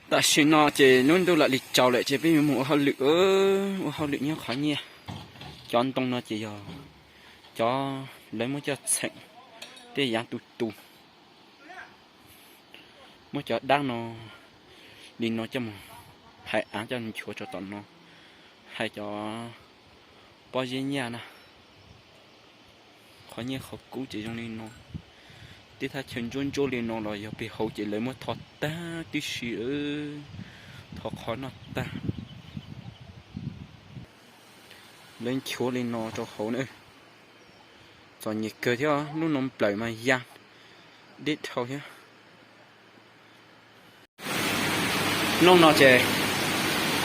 Tam sim no ces lub ntuj lam li tsaus lawm ces peb yuav mus ua hauj lwm, ua hauj lwm nyob qhov nyiaj. Cov ntoo no ces yog cov lawv muab coj txheem tej yav tu tu, muab cov dab no li no coj mus hais av coj nchuav rau tom no, hais cov pob zeb nyaj na. Qhov nyiaj qhov kub ces zoo li no, tej thaj chaw ntsuab ntsuab li no los yog pem hauv ces lawv muab tho tag tib si, tho qhov noj tag. Lawv nchuav li no rau hauv na. Txom nyem kawg thiab, lub no nplawm mas ya deb dhau thiab. Hnub no ces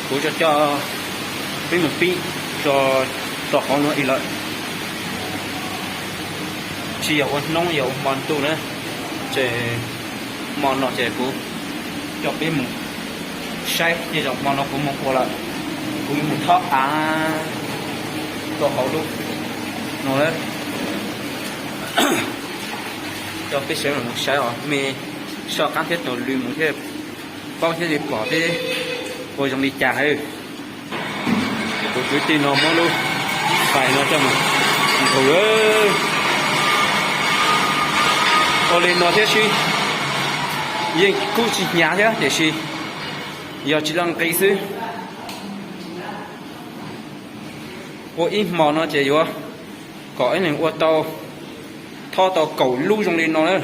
kuv coj peb mus pib rau hauv no ib lawm. Tsis yog ua hnub, yog ua hmo ntuj na, ces hmo no ces kuv coj peb mus saib, tej zaum hmo no kuv mus ua lawm, kuv yuav mus thob av rau hauv lub no, coj peb sawv daws mus saib os, mej soj qab thiab taug lw mus thiaj paub thiab li pom thiab ua zoo li cas. Tus kwv tij no muab lub fais no coj mus nthus. Ua li no thiab sib, yeej kub tsis hnyav thiab tiam sis yog tsis laj nqis xwb. Ua ib hmo no ces yuav kom ib leeg ua tau, thob tau kaum lub zoo li no na.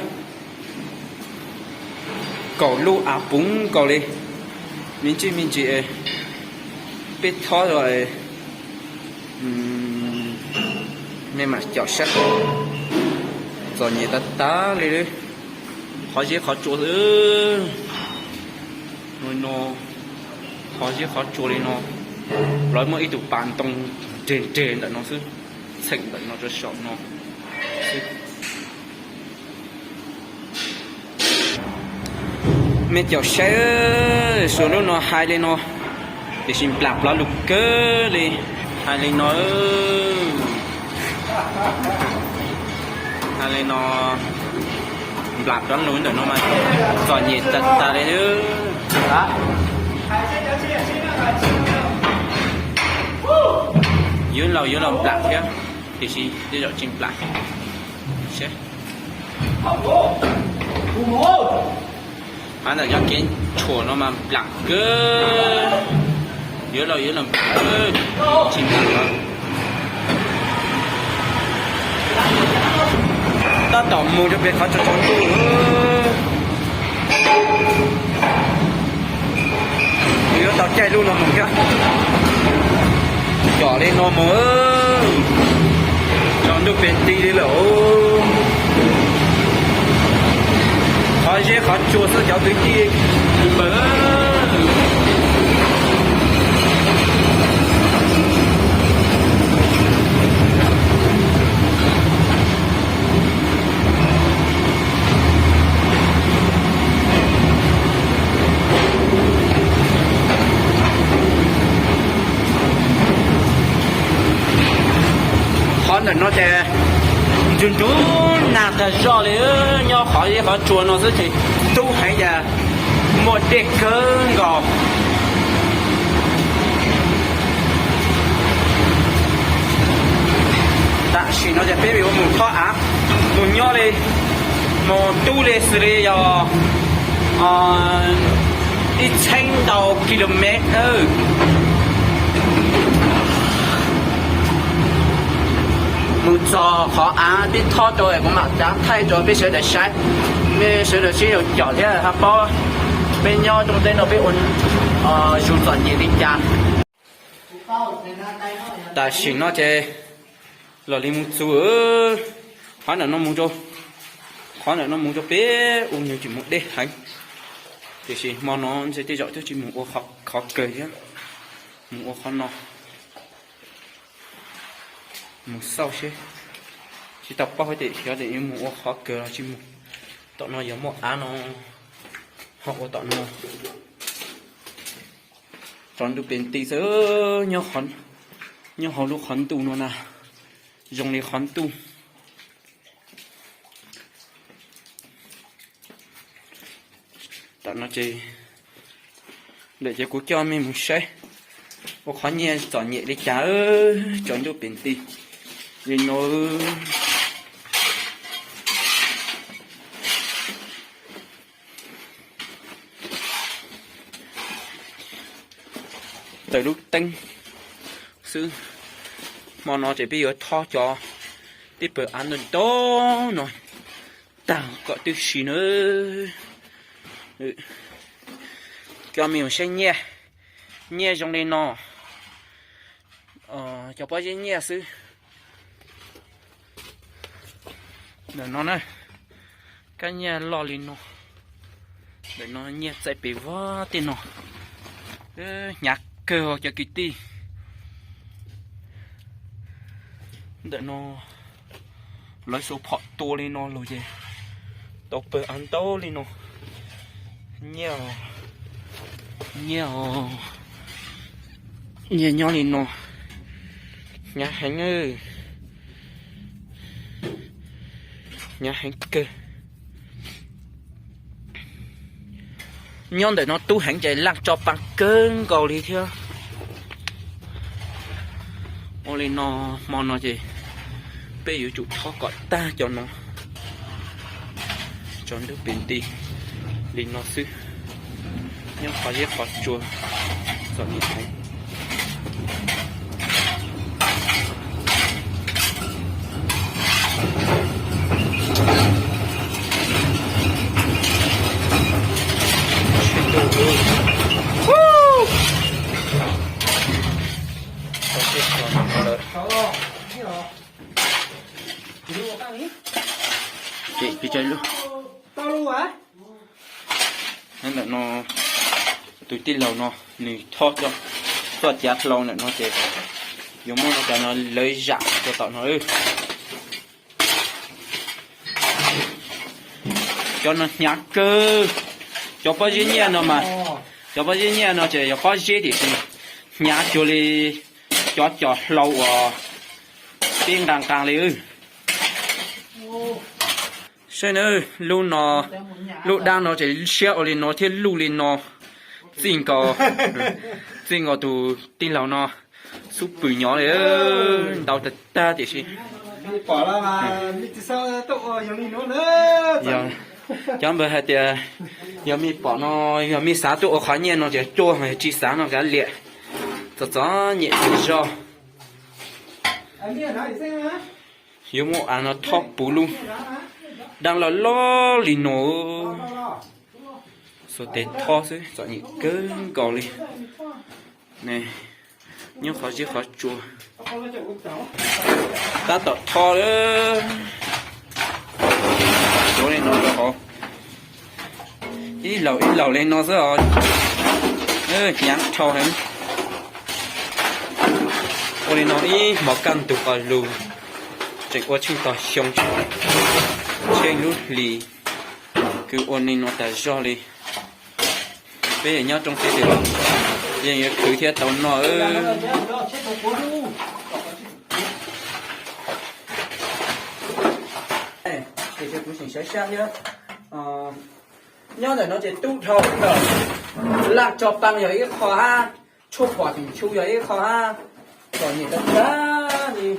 Kaum lub av puv nkaus li, me ntsis me ntsis peb thob, mej mam caum saib. Txom nyem tas tas li, qhov zeb qhov tsua xwb. No, qhov zeb qhov tsua li no, lawv muab ib tug pas ntoo nreg nreg ntawm no xwb, txheem ntawm no rau saum no xwb. Mej caum saib, suav lub no hais li no, tiam sis nplam plov lug kawg li. Hais li no, hais li no, nplam plov lug ntawm no mas txom nyem tas tas li. Yuav laus yuav laus nplam thiab, tiam sis tej zaum tsis nplam. Av ntawm cov kev tshuam no mas nplam kawg, yuav laus yuav laus nplam, tsis nplam. Tab tom mus rau pem qhov tsaus tsaus ntuj. Yuav tau caij lub no mus thiab. Cov li no mus, tsaus ntuj pes nti li lawm. Qhov zeb qhov tsua xwb cov kwv tij npawg. Qhov ntawm no ces ntsug ntsug nag tag zog li, nyob qhov zeb qhov tsua no xwb ces tub heev, cas muaj dej kawg nkaus. Tam sim no ces peb yuav mus thob av, mus nyob li, mus tub li xws li yog ib txheeb ntau kilomev. Mus txog qhov av peb thob rau kuv mam cav thaij rau peb sawv daws saib, mej sawv daws sib yaum caum thiab ho paub peb nyob rooj teb no peb ua zug txom nyem li cas. Tam sim no ces los li mus txug qhov ntawm no mus rau, qhov ntawm no mus rau peb ua nyuag tsis mus deb heev, tiam sis hmo no ntshe tej zaum twb tsis mus ua qhov kawg thiab, mus ua qhov no. Mus xauj seb, tsis tau paub hais tias xyov tias yuav mus ua qhov kawg los tsis mus. Tom no yog muaj av no, ho ua tom no. Tsaus ntuj pes nti xwb, nyob hauv lub qhov ntuj no na, zoo li qhov ntuj. Tam no ces Lawm ces kuv coj mej mus saib ua qhov nyiaj txom nyem li cas, tsaus ntuj pem nti li no. Tawm lub teeb xwb. Hmo no ces peb yuav thob cov tib pawg av ntau ntau no tag kom tib si na. Coj mej mus saib nyiaj, nyiaj zoo li no. Cov pob zeb nyiaj xwb. Ntawm no na, kab nyiaj loj li no. Ntawm no nyiaj txaij pem vog tej no. Hnyav kawg os cov kwv tij. Ntawm no lawv xuas phom tua li no los ces tau pawg av ntau li no. Nyiaj, nyiaj, nyiaj nyob li no. Hnyav heev, hnyav heev kawg. Nyob ntawm no tub heev ces laj tso paa kawg nkaus li thiab. Ua li no, hmo no ces peb yuav tsum thob kom tag cov no. Tsaus ntuj pem nti li no xwb. Nyob qhov zeb qhov tsua, txom nyem heev. Ntawm no tus tij laug no nws thob cov txoj cav hlau ntawm no ces yuav muab cov no lawv zam rau tom no. Cov no hnyav kawg. Cov pob zeb nyiaj no mas, cov pob zeb nyiaj no ces yog pob zeb tiam sis hnyav cuag li cov cov hlau uas pib nqaa nqaa li. Saib na, lub no, lub dab no ces siab ua li no thiab luj li no, txij nkaus, txij nkaus tus tij laug no xub pwm nyob li, ntau tag tag tiam sis cov npawg hais tias yog mej pom no, yog mej xav tuaj ua qhov nyiaj no ces tuaj, tsis xav no kav liam, txom txom nyem tsis zog. Yuav muab av no thob puv lub dab loj loj li no, xuas tes thob xwb txom nyem kawg nkaus li. Nyob qhov zeb qhov tsua tab tom thob lawm. Tuav li no rau hauv, ib laus ib laus li no xwb os. Hnyav dhau heev. Ua li no ib hmos kaj ntug qos lug, tseem ua tsheej tog xyoo, tsheej lub hlis, kwv ua li no tas zog li. Peb nyob rooj teb ces yeej yuav khwv thiab tau noj. Kuv seem saib thiab. Nyob ntawm no ces tub dhau lawm. Laj tso paa yog ib qho hab, tshuaj pom tseem tshu yog ib qho hab, txom nyem tag tag li.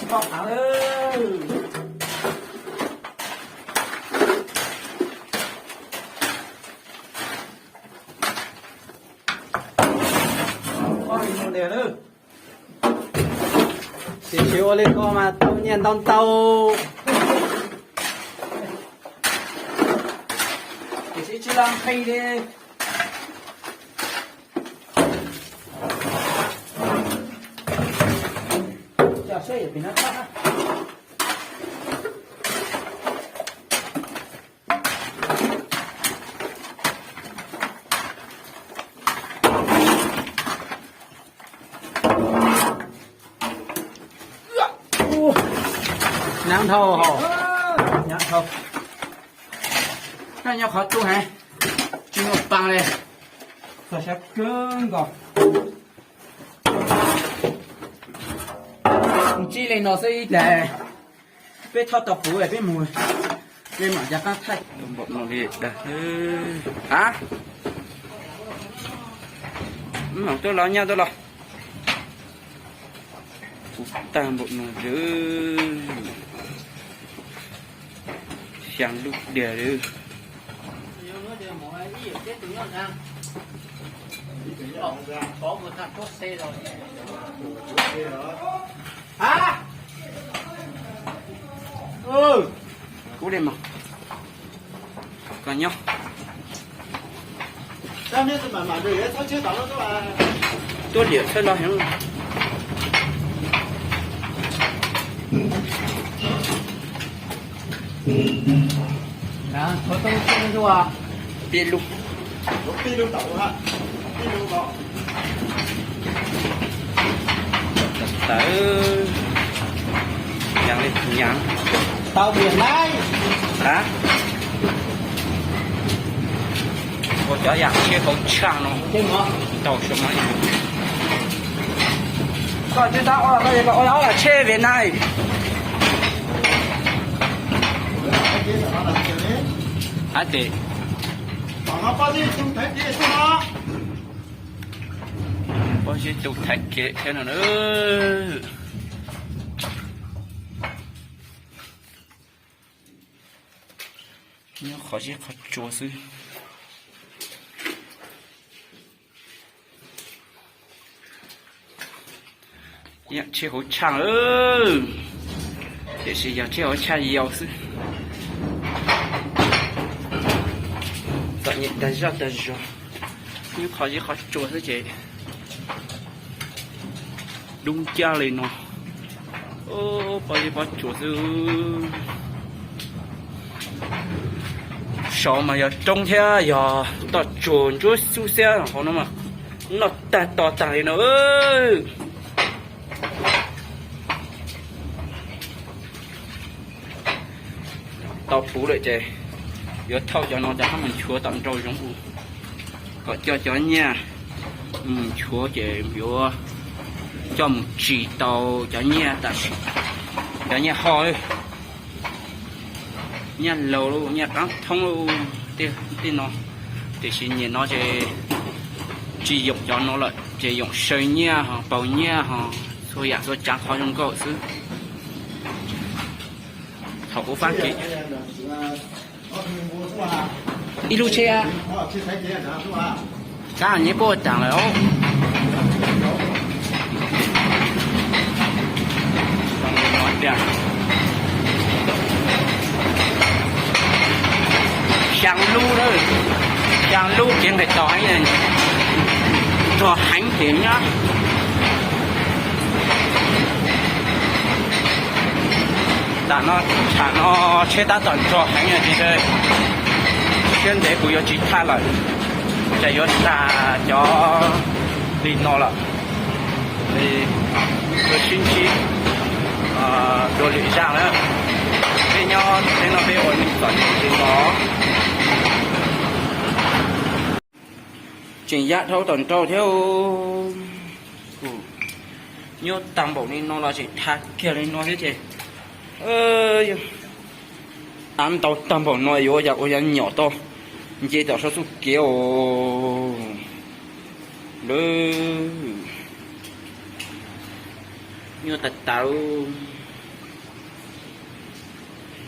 Koj av lawm. Tiam sis ua li ko mas tau nyiaj ntau ntau, tiam sis tsis laj nqhis li. Hnyav dhau, hnyav dhau. Nyob qhov tub heev, tsis muaj paa li. Txog siab kawg nkaus. Ntsib li no xwb ib pliag, peb thob tau puv peb mus, peb mam rov qab thaij. Npaum no li dag. A, Tuaj los nyab tuaj los. Kuv tag npaum no lawm. Xyaa lub diag lawm. Kuv li mas. Koj nyob. Tuaj liam txhawb los heev. Pib lub. Tawv. Yas li yas. Tau tias nai. A, ua cov yam tshiab hauv tshaj no. Tau so ma. Koj twb tab ua, koj ua ob yam tshiab Việt Nam. Hab tes. Pob zeb tus thaiv kev thiab no na. Nyob qhov zeb qhov tsua xwb. Yam tshiab hauv tshaj, tiam sis yog tshiab hauv tshaj yau xwb. Txom nyem tag zaj tag zog, nyob qhov zeb qhov tsua xwb ces dub ncaj li no. Pob zeb pob tsua xwb. Saud mas yog roob thiab yog toj tsuas ntsuab xub xiab, hauv no mas noj tag to tag li no. Tau puv lawm ces yuav thauj cov no cov hab mus nchuav tom nraum zoov u, kom coj cov nyiaj mus nchuav ces yuav coj mus tsim tau cov nyiaj tam sim, cov nyiaj ho, nyiaj laus, nyiaj qaab thoob tej no. Tiam sis nyem no ces tsis yoom cov no lawm, ces yoom saw nyiaj ho paus nyiaj ho txhua yam txhua tsav qhov zoo nkauj xwb. Thaum kuv faab kis ib lub tsheb, kav nyeb puab taag lawm. Xyaa lub, xyaa lub kev nqis tau heev, nrog heev ces nyab. Tam no, tam no tsheb tab tom nrog heev tiag, siab ntev kuv yuav tsis thaj lawm, tsam yuav tag cov li no lawm. Sib ntsib dua lwm zaj na. Peb nyob teb no peb ua neej txom nyem li no. Tseem yaj dhau tom nraud thiab. Nyob tag npaum li no los tseem dhau kiag li no thiab ces, av ntau tag npaum no yuav ua cas ua yov nyom tau nce tom saum txuj kev os. Lawv nyuaj tas tas,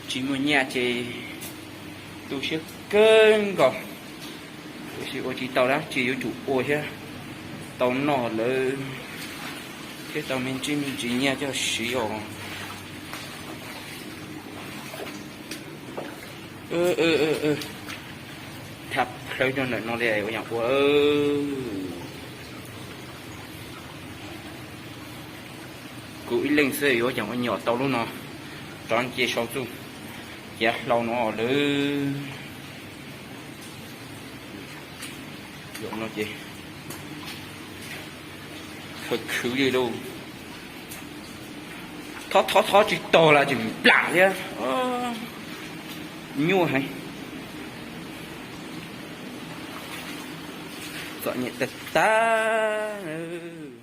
tsis muaj nyiaj ces tu siab kawg nkaus. Tiam sis ua tsis tau dab tsi, yuav tsum ua thiab, tau noj lawv thiab tau me ntsis me ntsis nyiaj coj siv os. Dhau plaws rau ntawm no li ua yaam ua. Kuv ib leeg xwb yuav caag ua nyom tau lub no, rov nce sau txuj ciav hlau no lawm. Ces khwv khwv li lauj. Thob thob thob tsis taug los tseem nplam thiab. Nyuaj heev. Txom nyem tag tag.